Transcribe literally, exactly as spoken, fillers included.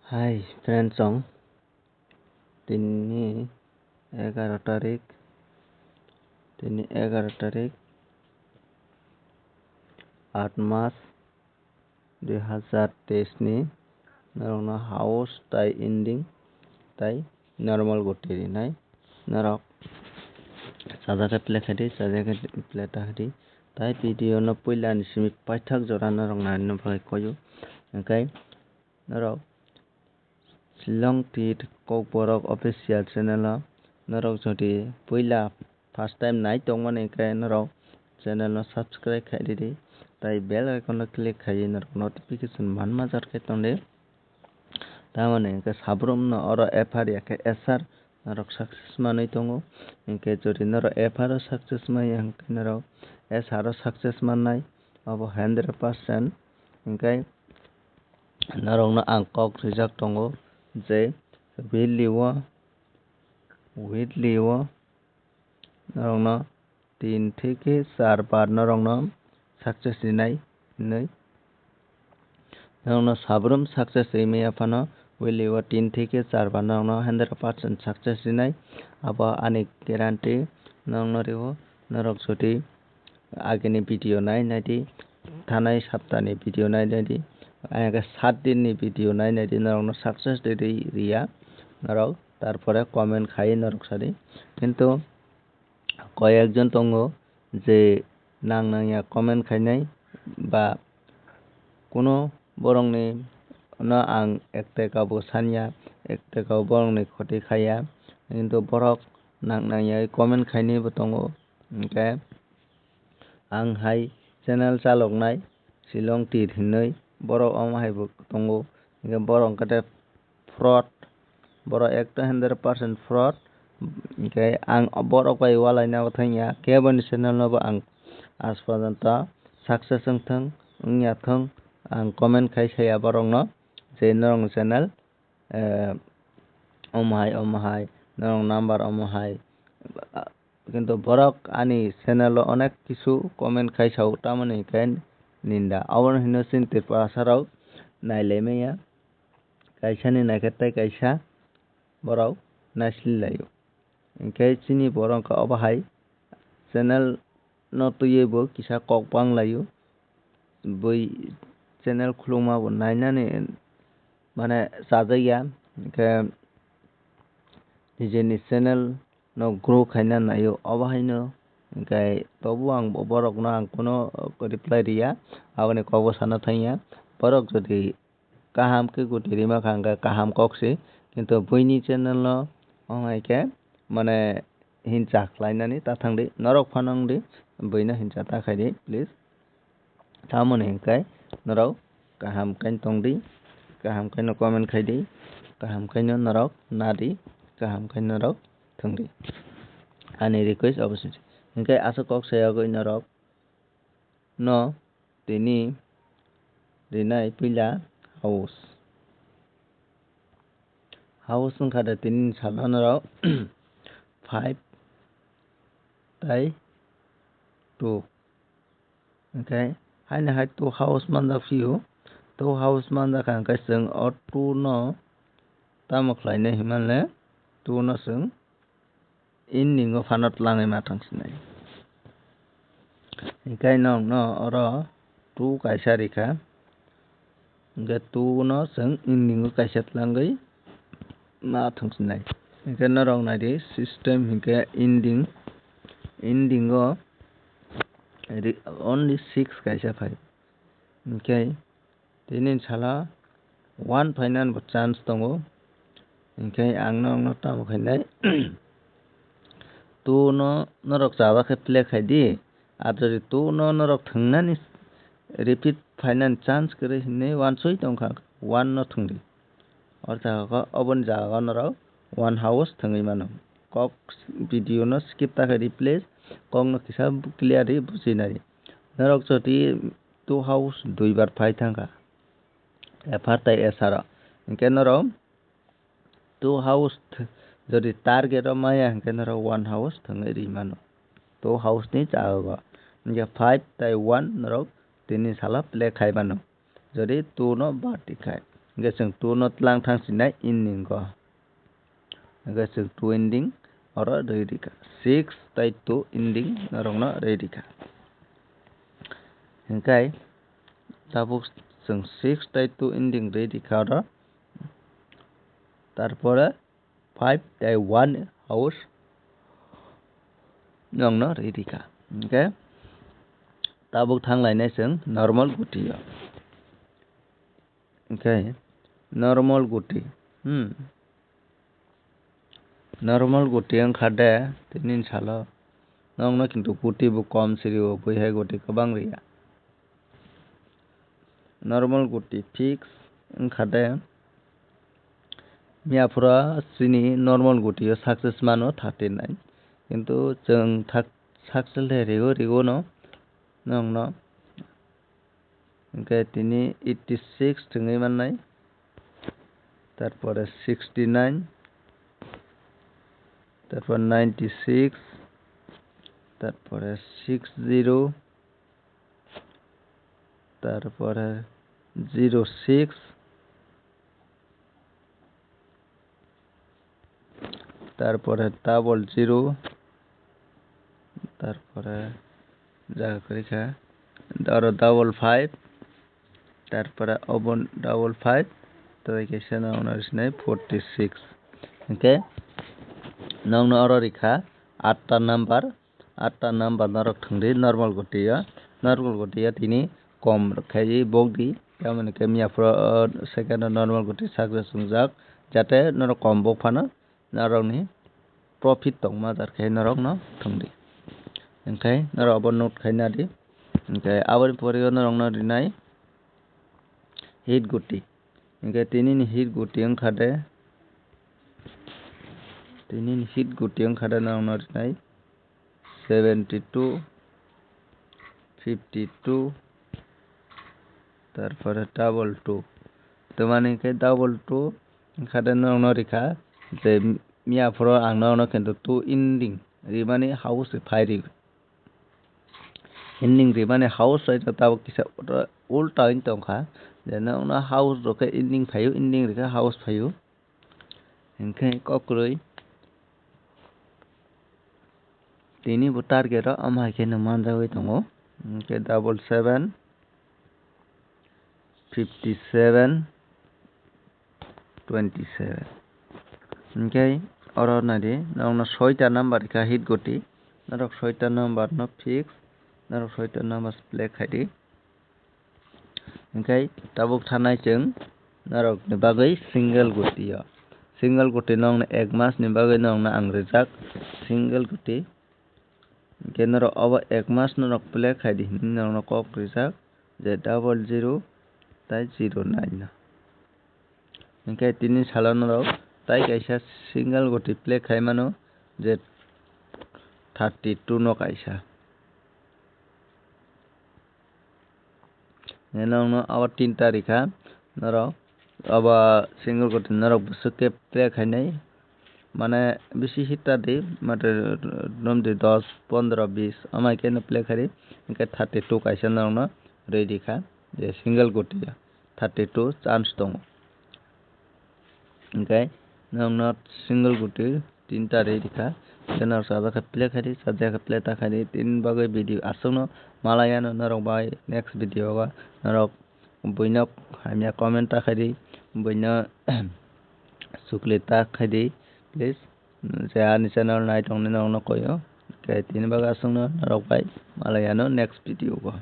Hi friends song, tini egaro tarik, tini egaro tarik, aat mas dui hazar teis ni norokno house tai ending tai normal goti rinai norok chajakhe play khaidi, chajakhe play ta khaidi tai video no puila ni simi paithak jora norok nai no bagwi koyo, hwnkhe norok Shillong Tir Kokborok official channel o norok jodi puila first time nai tongmani hwnkhe norok channel no subscribe khai ridi tai bell icon no click khai norok notification manma jar khe tongdi. Tamoni hwnkhe sabrum no oro F R ya khe S R norok success manwi tongo, hwnkhe jodi norok F R o success manya hwnkhe norok S R o success mannai, obo hundred percent. Hwnkhe norokno ang kok rijak tongo je weekly o, weekly o norokno tin theke char bar norokno success rinai hinwi. Norokno sabrum success rimaya phano weekly o tin theke char bar norokno hundred percent success rinai. Abo ani guarantee norokno rio. Norok jodi agini video nai naidi, thanai saptani video nai naidi, ayang khe sat dinni video nai naidi, norokno success rwi riya norok, tarpore comment khai norok sadi. Kintu koyekjon tongo je nang nangya comment khainai ba kuno borokni no ang ek tekabo sanya, ek tekabo borokni khoti khaiya, kintu borok nang nangya comment khainaibo tongo. Hwnkhe ang hai channel chaloknai Shillong Tir hinwi borok omo hai bo tongo, hwnkhe borok wngkha tei fraud, borok ekta hundred percent fraud. Hwnkhe ang borok bai ualaina thangya, keboni channel no bo ang aaj porjonto success wngthung wngya thung, ang comment khai saya borokno je norokni channel eh, omo hai, omo hai, norok number omo hai. Kintu borok ani channel o onek kisu comment khai sao, tamoni hwnkhe ninda. Abono hino chini Tripurasa rok nailai manya. Kaisa ni naikhe tei kaisa borok naisli laio. Hwnkhe chini borok wngkha obo hai channel no twiwi bo kisa kok bang laio. Bui channel khulukma bo nainani mane chajakya, hwnkhe nijeni channel no grow khaina naio. Obo haino hwnkhe tobo ang borokno ang kuno reply riya, aboni kokbo sana thangya. Borok jodi kaham khe goti rima kha hwnkhe kaham kok se, kintu buini channel no wngnai khe mane hinsa khlainani ta thangdi, norok phano wngdi, buino hinsa ta khaidi please. Tamoni hwnkhe norok kaham khe tongdi, kaham khe no comment khaidi, kaham khe no norok nadi, kaham khe norok thwngdi. Ani request obo se. Hwnkhe aswk kok sayagwi norok no tini rinai puila house. House wngkha de tini salo norok five tai two. Hwnkhe haino hai two house manjak phio, two house manjak kha hwnkhe chwng o two no tamo khlainai hinmale two no chwng ending o phano tlangwi ma thang sinai. Hwnkhe nokno oro two kaisa rikha, hwnkhe two no chwng ending o kaisa tlangwi ma thang sinai. Hwnkhe norok naidi system hwnkhe ending, ending o ri-, only six kaisa phai. Hwnkhe tini sala one phainani bo chance tongo, hwnkhe ang norokno tamo khainai two no norok chaba khe play khaidi, ar jodi two no norok thwngnani repeat phainani chance kwrwi hinwi wansoi tongkha, one no thwngdi. O jaga o, oboni jaga o norok one house thwngwi mano. Kok video no skip ta khaidi please, kok no kisa clearly bujinai. Norok jodi two house duibar phai thangkha, F R tai S R o. Hwnkhe norok two house th-, jodi target o maya hwnkhe norok one house thwngwi ri mano. Two house ni chago. Hwnkhe five tai one norok tini sala play khai mano. Jodi two no bati khai. Hingke chwng two no tlang thang sinai ending o. Hingke chwng two ending oro rwi rikha. Six tai two ending norokno rwi rikha. Hingke tabuk chwng six tai two ending rwi rikha oro. Tarpore five tai one house nongno rwi rikha. Hingke tabuk thang lainai chwng normal guti o. Hingke normal guti, hmm, normal guti wngkha de tini salo nongno kintu guti bo kom siri o, buihai guti kwbang riya. Normal guti fix wngkha de. Miyaphura chini normal guti o success mano thirty nine. Kintu chwng thak-, success le rigo, rigo no, nongno. Hingke tini eighty six thwngwi mannai. Tarpore sixty nine. Tarpore ninety six. Tarpore six zero. Tarpore zero six, tarpore double zero, tarpore jaga kwrwi kha, aro double five, tarpore obo double five, tei kaisa nokno sinai forty six. Hingke nokno oro rikha atta number. Atta number norok thwngdi normal guti o, normal guti o tini kom khe bokdi, tamoni khe miyaphuru second o normal guti success wngjak, jate norok kom bok phano norokni profit tongma jar khe norokno thwngdi. Hingkhe norok abo note khaina di, hingkhe aboni pore o norokno rinai hit guti, hingkhe tinini hit guti wngkha de, tinini hit guti wngkha de norokno rinai. Seventy two, fifty two, tarpore double two. Tamani khe double two wngkha de norokno rikha je miyaphuru ang norokno kintu two ending rimani house se phai ri. Ending rimani house se tabuk kisa ulta wng tongkha je norokno house rok khe ending phaio, ending rikha house phaio. Hingkhe kokrwi tini bo target o ama hai kheno manjagwi tongo. Hingkhe double seven, fifty seven, twenty seven. Hingkhe oro naidi norokno soita number rikha hit guti. Norok soita number no fix, norok soita number play khaidi. Hingkhe tabuk thanai chwng norokni bagwi single guti o. Single guti nokno ek mas ni bagwi nokno ang rijak single guti. Hingkhe norok obo ek mas norok play khaidi hinwi nokno kok rijak je double zero tai zero nine no. Hingkhe tini salo norok tai kaisa single guti play khai mano je thirty two no kaisa. Nokno abo tinta rikha norok abo single guti norok bwswk khe play khainai mane bisi hit ta di mate romdi dos pondro bis amai khe no play khaidi hingkhe thirty two kaisa norokno rwi rikha je single guti thirty two chance tongo. Hingkhe norokno single guti tinta rwi rikha. Hingkhe norok chajak khe play khaidi, chajak khe play ta khaidi. Tini bagwi video aswkno malai ano norok bai next video o norok buino hamya comment ta khaidi, buino chukli ta khaidi please. Je ani channel nai tongnai norokno koyo. Hingkhe tini bagwi aswkno norok bai malai ano next video o.